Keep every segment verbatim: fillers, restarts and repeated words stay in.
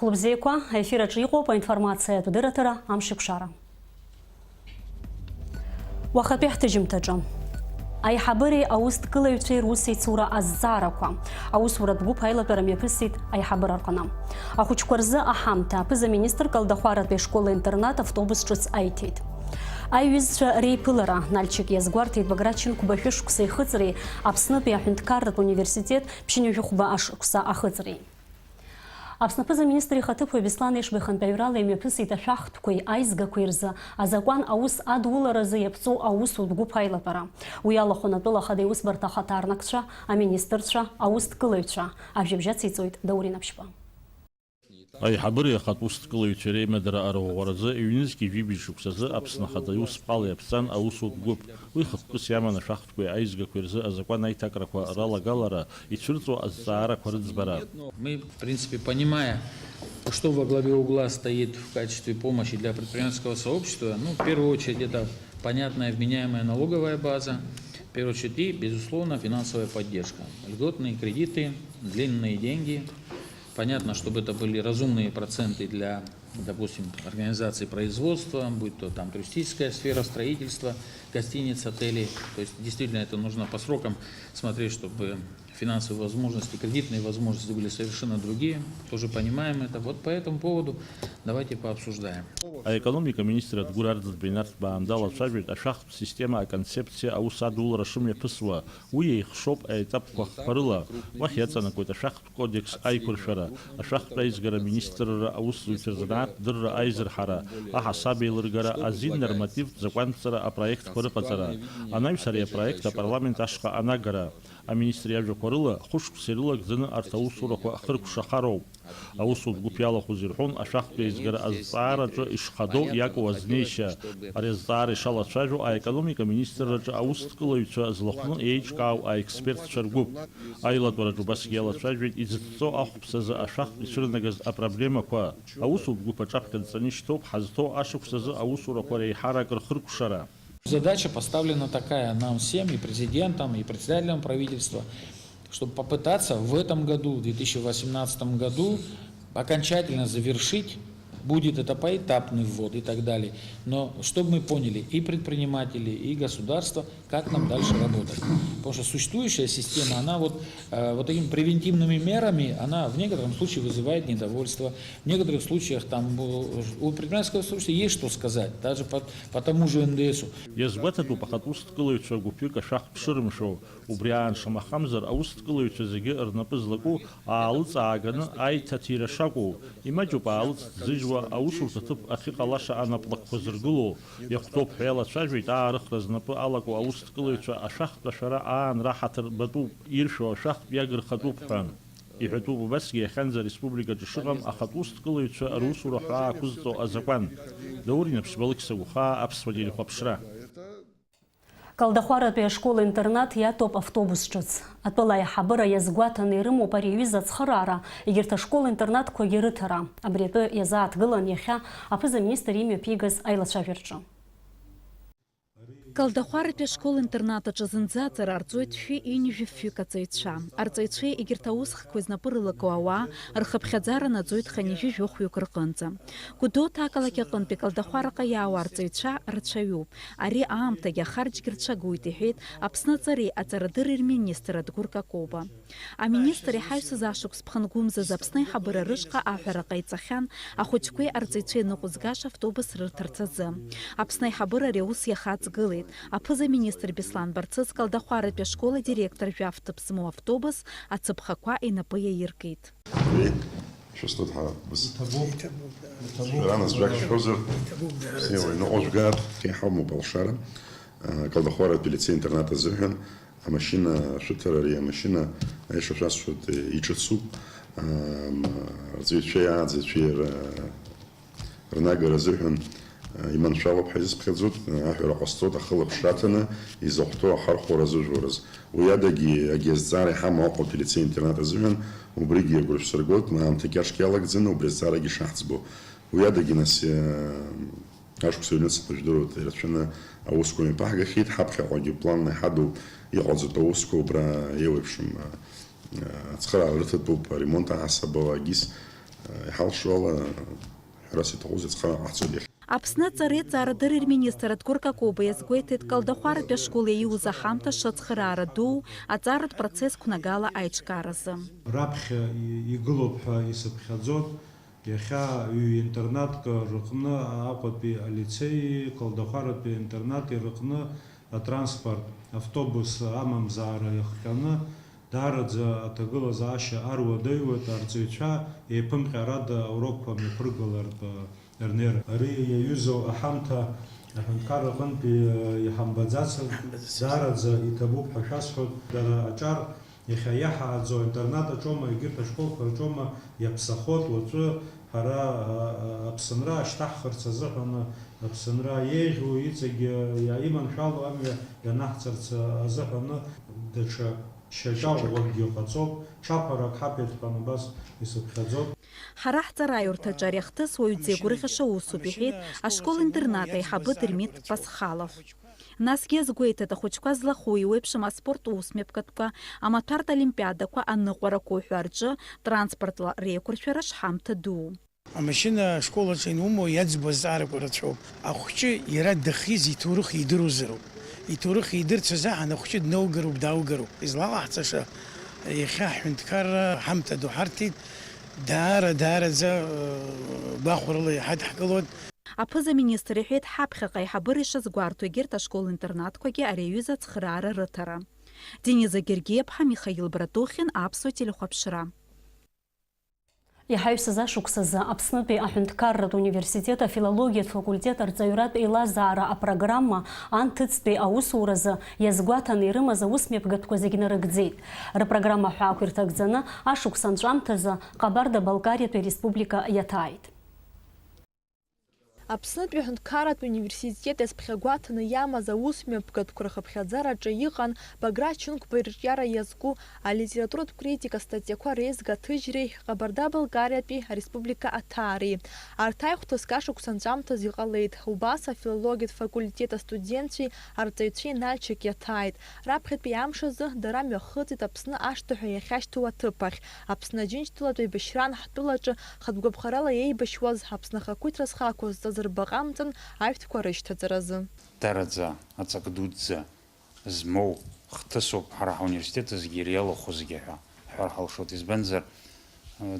Лыбзиақәа, аефир аҿы иҟоуп аинформациатә дырраҭара Амшеикәшара. Уахатәи ҳҭыжьымҭаҿы. Аиҳабыреи аусҭкылаҩцәеи русеицура азҵаарақәа. Аусуратә гәыԥ аилатәара мҩаԥысит аиҳабыра рҟны. Ахәыҷқәа рзы аҳамҭа аԥыза-министр Калдахәаратәи ашкол-интернат автобус ҿыц аиҭеит. Аиҩызцәа реиԥылара, Нальчик иазгәарҭеит Баграт Шьынқәба шәышықәса ихыҵреи Аԥснытәи аҳәынҭқарратә университет ԥшьынҩажәи хәба ашықәса ахыҵреи. Аԥсны аԥыза-министр ихаҭыԥуаҩ Беслан Ешба ихантәаҩрала имҩаԥысит ашәахтәқәеи аизгақәеи рзы азакәан аус адуларазы иаԥҵоу аусутә гәыԥ аилатәара. Уи алахәын атәыла ахада иусбарҭа ахаҭарнакцәа, аминистрцәа, аусҭкылаҩцәа. Ажәабжь ациҵоит Даур Инаԥшьба. Аиҳабыреи ахатә усҭкылаҩцәеи реимадара арӷәӷәаразы ҩнызқьи жәибжь шықәсазы Аԥсны Ахада Иусԥҟала иаԥҵан аусутә гәыԥ. Уи хықәкыс иаман ашәахтәқәеи аизгақәеи рзы азакәан аиҭакрақәа ралагалара, ицәырҵуа азҵаарақәа рыӡбара. Мы, в принципе, понимая, что во главе угла стоит в качестве помощи для предпринимательского сообщества, ну, в первую очередь, это понятная вменяемая налоговая база, в первую очередь, и, безусловно, финансовая поддержка. Льготные кредиты, длинные деньги. Понятно, чтобы это были разумные проценты для, допустим, организации производства, будь то там туристическая сфера, строительство, гостиниц, отелей. То есть действительно это нужно по срокам смотреть, чтобы финансовые возможности, кредитные возможности были совершенно другие. Тоже понимаем это. Вот по этому поводу давайте пообсуждаем. Аекономика министр Адгәыр Арӡынба Нарҭбаан далацәажәеит ашәахтә система аконцепциа аус адулара шымҩаԥысуа. Уи еихшоуп аетапқәа хԥа рыла. Уахь иаҵанакуеит ашәахтә кодекс аиқәыршәара, ашәахтә аизгара аминистрра, аусзуҩцәа рзанааҭтә дырра аизырҳара, аҳасаб еилыргара азин нормативтә закәанҵара апроектқәа рыҟаҵара. Анаҩс ари апроект апарламент ашҟа анагара. Аминистр иажәақәа рыла, хәышықәса ирылагӡаны арҭ аусурақәа хыркәшахароуп. Аусутә гәыԥ иалахәыз ирҳәон ашәахтә еизгара азҵаараҿы ишхадоу иакәу азнеишьа. Ари азҵаара ишалацәажәо аекономика министрраҿы аусҭкылаҩцәа злахәны еиҿкаау аекспертцәа ргәыԥ. Аилатәараҿы убасгьы иалацәажәеит изыцҵо ахәԥсазы ашәахтә ицәырнагаз апроблемақәа. Аусутә гәыԥ аҿаԥхьа дҵаны ишьҭоуп ҳазҭоу ашықәсазы аусурақәа реиҳарак рхыркәшара. Задача поставлена такая нам всем, и президентом, и председателем правительства, чтобы попытаться в этом году, в две тысячи восемнадцатом году, окончательно завершить, будет это поэтапный ввод и так далее. Но чтобы мы поняли, и предприниматели, и государство, как нам дальше работать. Потому что существующая система, она вот, э, вот такими превентивными мерами, она в некотором случае вызывает недовольство, в некоторых случаях там, э, у предпринимательского сообщества есть что сказать, даже по, по тому же Н Д С-у. Иазгәаҭатәуп ахатә усҭкылаҩцәа гәыԥҩык ашәахтә шырымшәо. Убри аан шамахамзар, аусҭкылаҩцәа зегьы рнапы злаку аалыҵ ааганы аиҭаҭира шакәу. Имаҷуп аалыҵ ӡыжьуа, аусурҭа ҭыԥ ахьыҟалаша анаплакқәа зыргыло. Иахәҭоуп ҳәа иалацәажәеит аарыхра знапы алаку аусҭкылаҩцәа ашәахтә ашәара аан раҳаҭыр батәуп, иршәу ашәахтә иагырхатәуп ҳәа. Иҳәатәуп убасгьы иахьанӡа ареспубликаҿы шыҟам ахатә усҭкылаҩцәа русура ҳәа аақәызҵо азакәан. Даур Инаԥшьба, Алықьса Гәхаа, Аԥсуа телехәаԥшра. Калдахәаратәи ашкол-интернат иатәоуп автобус ҿыц. Атәыла аиҳабыра иазгәаҭаны ирымоуп ари аҩыза ацхыраара, егьырҭ ашкол-интернатқәагьы рыҭара. Абри атәы иазааҭгылан иахьа аԥыза-министр имҩаԥигаз аилацәажәараҿы. Калдахәаратәи ашкол-интернат аҿы зынӡа аҵара ҟарҵоит шәи ҩынҩажәи фҩык аҵаҩцәа. Арҵаҩцәеи егьырҭ аусхқәеи знапы рылаку ауаа рхыԥхьаӡара наӡоит хынҩажәи жәохәҩык рҟынӡа. Гәдоуҭа ақалақь аҟынтәи Калдахәараҟа иаауа арҵаҩцәа рацәаҩуп. Ари аамҭагьы ахарџьгьы рцәагоит, иҳәеит Аԥсны аҵареи аҵарадырреи рминистр Адгәыр Какоба. Аминистр иҳаҩсыз ашықәс ԥхынгәымзазы Аԥсны аиҳабыра рышҟа аҳәара ҟаиҵахьан, ахәыҷқәеи арҵаҩцәеи ныҟәызгаша автобус рырҭарц азы. Аԥсны аиҳабыра ари аус иахаҵгылеит. Аԥыза-министр Беслан Барцыц Калдахәаратәи ашкол адиректор жәаф ҭыԥ змоу автобус ацаԥхақәа инапы иаиркит. Шәысҭыҳәҳәа, быс-, шәара назгәаҭашәозар, бзиа уаҩ ныҟәыжәгар, иҳамоуп алшара. Калдахәаратәи лицеи-интернат азыҳәан амашьына ашәыҭара, ари амашьына, аиаша шәасҳәоит, иҿыцуп. Арҵаҩцәеи ааӡаҩцәеи ра-, рнагара азыҳәан, а, иманшәалоуп ҳәа изыԥхьаӡоит, а, аҳәара ҟасҵоит, ахылаԥшра аҭаны изахәҭоу ахархәара азыжәураз. Уи адагьы, агьи азҵаара иҳамоу Аҟәатәи лицеи-интернат азыҳәан, убригьы агәра шәсыргоит, ма аамҭа кьаҿк иалагӡаны убри азҵаарагьы шаҳӡбо. Уи адагьы, нас, а, ашықәс аҩныҵҟа, жәдыруеит, ирацәаны аусқәа мҩаԥаҳгахьеит, ҳаԥхьаҟагьы планла иҳадоу иҟалҵатәу аусқәа убра еиуеиԥшым, а, а, ацхыраара рыҭатәуп, аремонт аҳасабала, агьыс, Иҳалшо ала, ҳәарас иаҭахузеи, ҵхара ҟаҳҵоит иахьа. Аԥсны аҵареи аҵаарадырреи рминистрратә гәыркакоуба иазгәеиҭеит Калдахәаратәи ашкол иаиуз аҳамҭа шацхыраарадуу, аҵаратә процесс қәнагала аиҿкааразы. Раԥхьа игылоуп ҳәа исыԥхьаӡоит. Иахьа ҩ-интернатк рыҟны, Аҟәатәи алицеии Калдахәаратәи аинтернати рыҟны атранспорт, автобус амамзаара иахҟьаны, даараӡа аҭагылазаашьа ар уадаҩуеит, арҵаҩцәа еиԥымҟьарада аурокқәа мҩаԥыргалартә рнеира. Ари иаҩызоу аҳамҭа аҳәынҭқарра аҟынтәи иҳамбаӡацызт, даараӡа иҭабуп ҳәа шәасҳәоит. Дара аҿар Иахьа иаҳааӡо аинтернат аҿоума, егьырҭ ашколқәа рҿоума иаԥсахот, уаҵәы ҳара, а, а, Аԥсынра ашьҭаҳхырц азыҳәаны, Аԥсынра еиӷьу иҵегь иа-, иманшәало амҩа ианаҳҵарц азыҳәаны даҽа шьаҿа ӷәӷәакгьы ҟаҵоуп, ҽаԥарак ҳаԥеит ҳәа абас исыԥхьаӡоит. Ҳара ҳҵараиурҭаҿы ари ахҭыс уаҩ дзеигәырӷьаша усуп, иҳәеит ашкол-интернат аиҳабы Дырмит Пасхалов. Насгьы азгәеиҭеит, ахәыҷқәа злахәу еиуеиԥшым аспорт усмҩаԥгатәқәа, амаҭәартә олимпиадақәа, аныҟәарақәа уҳәа рҿы транспортла реиқәыршәара шҳамҭа ду. Амашьына ашкол аҿы ианумоу иаӡбо азҵаарақәа рацәоуп. Ахәҷы иара дахьиз иҭоурых идыруазароуп. Иҭоурых идырц азыҳәан ахәҷы днаугароуп, дааугароуп. Излалаҳҵаша, иахьа ҳҳәынҭқарра ҳамҭа ду ҳарҭеит, даара, даараӡа, э, гәахәарыла иҳадҳкылоит. Аԥыза-министр иҳәеит, ҳаԥхьаҟа аиҳабыра ишазгәарҭо егьырҭ ашкол-интернатқәагьы ари аҩыза ацхыраара рыҭара. Дениза Гергиаԥҳа, Михаил Братухин, Аԥсуа телехәаԥшра. Иҳаҩсыз ашықәсазы Аԥснытәи аҳәынҭқарратә университет афилологиатә факультет арҵаҩратә еилазаара апрограмма анҭыҵтәи аусуразы иазгәаҭаны ирымаз аусмҩаԥгатәқәа зегь нарыгӡеит. Рпрограмма аҳәаақәа ирҭагӡаны ашықәс анҵәамҭазы Ҟабарда-Балкариатәи ареспублика иаҭааит. Аԥснытәи аҳәынҭқарратә университет иазԥхьагәаҭаны иамаз аусмҩаԥгатәқәа рхыԥхьаӡараҿы иҟан Баграт Шьынқәба ирҿиара иазку алитературатә критика статиақәа реизга аҭыжьреи Ҟабарда-Балкариатәи ареспублика аҭаареи. Арҭ аихәҭыск ашықәс анҵәамҭаз иҟалеит, убас афилологиатә факультет астудентцәеи арҵаҩцәеи Нальчик иаҭааит. Раԥхьатәи амш азы дара мҩахыҵит Аԥсны ашҭа ҳәа иахьашьҭоу аҭыԥ ахь. Аԥсны Аџьынџьтәылатә еибашьраан ҳтәылаҿы хатә гәаԥхарала еибашьуаз, Аԥсны ахақәиҭра зхы ақәызҵаз рбаҟа амҵан ашәҭқәа рышьҭаҵаразы. Дараӡа аҵак дуӡӡа змоу хҭысуп ҳара ҳуниверситет азгьы иара иалахәызгьы ҳәа ҳҳәар ҳалшоит. Избанзар,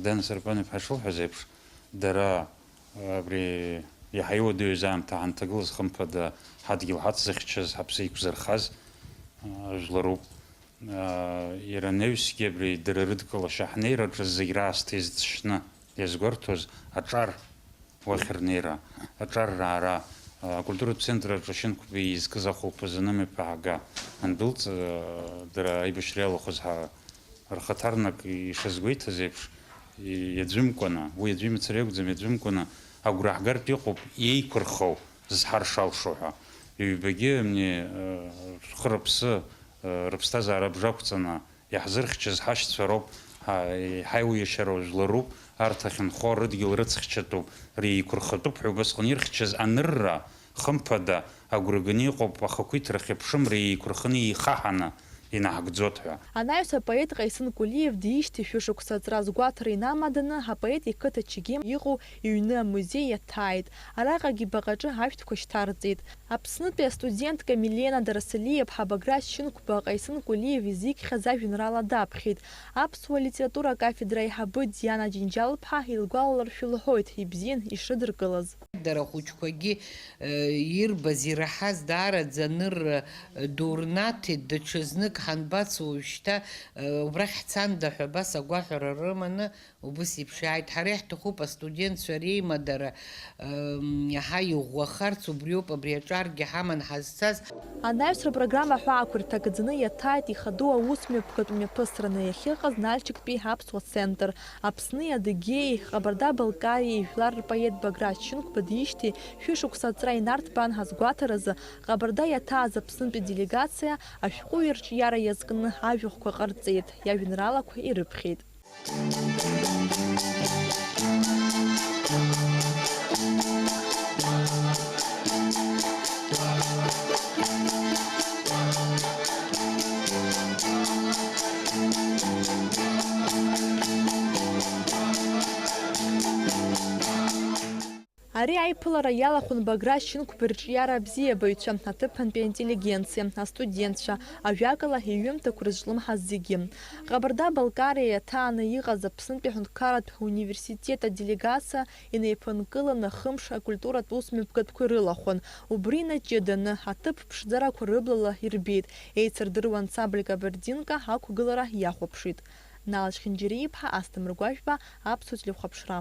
Дана Сарпан-иԥҳа ишылҳәаз еиԥш, дара, абри иаҳа иуадаҩыз аамҭа ҳанҭагылаз, хымԥада, ҳадгьыл ҳацзыхьчаз, ҳаԥсы еиқәзырхаз, жәларуп. Иара анаҩсгьы абри дара рыдкылашьа ҳнеираҿы зегь раасҭа изыцшьны иазгәарҭоз аҿар уахь рнеира, аҿар раара, акультуратә центр аҿы Шьынқәба изкыз ахәылԥазы анымҩаԥаҳга андәылҵ, дара аибашьра иалахәыз ҳа-, рхаҭарнак ишазгәеиҭаз еиԥш, иаӡәымкәаны, уи аӡәы имацара иакәӡам, иаӡәымкәаны агәра ҳгартә иҟоуп иеиқәырхоу зҳаршалшо ҳәа. Ҩбагьы, мни, рхы-рыԥсы, рыԥсҭазаара абжа ақәҵаны, иаҳзырхьчаз ҳашьцәа роуп, ҳа-, ҳаиуеишьара жәларуп, арҭ ахьынхо рыдгьыл рыцхьчатәуп, реиқәырхатәуп ҳәа убасҟан ирхьчаз анырра, хымԥада, агәра ганы иҟоуп ахақәиҭра хьыԥшымра еиқәырханы еихаҳаны инаҳгӡоит ҳәа. Анаҩс апоет Ҟаисын Кәлиев диижьҭеи шәышықәса аҵра азгәаҭара инамаданы, апоет иқыҭа Чегем иҟоу иҩны амузеи иаҭааит. Араҟагьы баҟаҿы ашәҭқәа шьҭарҵеит. Аԥснытәи астудентка Милена Дарасалиаԥҳа Баграт Шьынқәба Ҟаисын Кәлиев изикхьаз ажәеинраала даԥхьеит. Аԥсуа литература акафедра аиҳабы Диана Џьынџьал-ԥҳа илгәалаларшәа илҳәоит, ибзиан ишрыдыркылаз. Дара ахәыҷқәагьы, э, ирбаз, ираҳаз даараӡа анырра, э, ду рнаҭеит, даҽазнык ҳанбац уажәшьҭа, э, убрахь ҳцанда ҳәа абас агәаҳәара рыманы, Убыс еиԥш иааит. Ҳара иаҳҭахуп астудентцәа реимадара, м, иаҳа иӷәӷәахарц, убриоуп абри аҿаргьы ҳаман ҳазцаз. Анаҩсра программа аҳәаақәа ирҭагӡаны иаҭааит ихадоу аусмҩаԥгатә мҩаԥысраны иахьыҟаз Нальчиктәи аԥсуа центр. Аԥсни Адыгеиеи Ҟабарда-Балкариеи жәлар рпоет Баграт Шьынқәба диижьҭеи шәышықәса аҵра инарҭбаан ҳазгәаҭаразы, Ҟабарда иаҭааз Аԥснытәи делегациа ашәҟәыҩҩы рҿиара иазкны ажәахәқәа ҟарҵеит, иажәеинраалақәа ирыԥхьеит. Ари аиԥылара иалахәын Баграт Шьынқәба рҿиара абзиабаҩцәа, аҭыԥантәи аинтеллигенциа, астудентцәа, ажәакала, иҩымҭақәа рызҿлымҳаз зегьы. Ҟабарда-Балкариа иаҭааны иҟаз Аԥснытәи аҳәынҭқарратә университет аделегациа инеиԥынкыланы хымш акультуратә усмҩаԥгатәқәа ирылахәын. Убри инаҷыданы, аҭыԥ ԥшӡарақәа рыблала ирбеит, еицырдыруа ансамбль Кабардинка ақәгылара иахәаԥшит. Нал Чхинџьариа-иԥҳа, Асҭамыр Гәажәба, Аԥсуа телехәаԥшра.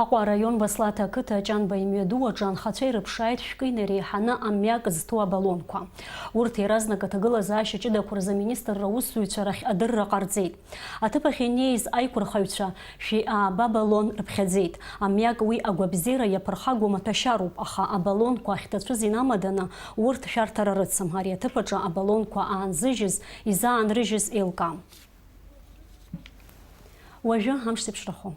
Аҟәа араион Баслаҭа ақыҭа Аҷанба имҩаду аҿы анхацәа ирыԥшааит шәкы инареиҳаны аммиак зҭоу абалонқәа. Урҭ иаразнак аҭагылазаашьа ҷыдақәа рзы аминистрра аусзуҩцәа рахь адырра ҟарҵеит. Аҭыԥахь инеиз аиқәырхаҩцәа шәи ааба балон рыԥхьаӡеит. Аммиак уи агәабзиара иаԥырхагоу маҭәашьароуп, аха абалонқәа ахьҭацәыз инамаданы урҭ шәарҭара рыцым. Ари аҭыԥ аҿы абалонқәа аанзыжьыз, изаанрыжьыз еилкаам. Уажәы амш зеиԥшрахо.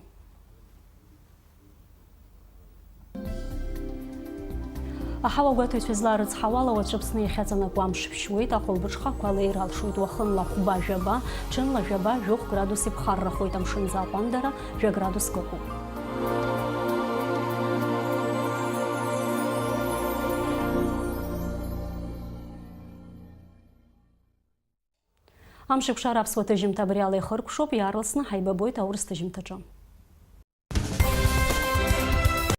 Аҳауагәаҭаҩцәа излаарыцҳауала, уаҵәы Аԥсны иахьаҵанакуа амш ԥшьуеит, ахәылбыҽхақәа алеира алшоит уахынла хәба-жәаба, ҽынла жәаба-жәохә градус иԥхаррахоит, амшынӡы аҟәандара жәа-градуск ыҟоуп. Амшеикәшара аԥсуа ҭыжьымҭа абри ала ихыркәшоуп, иаарласны ҳаибабоит аурыс ҭыжьымҭаҿы.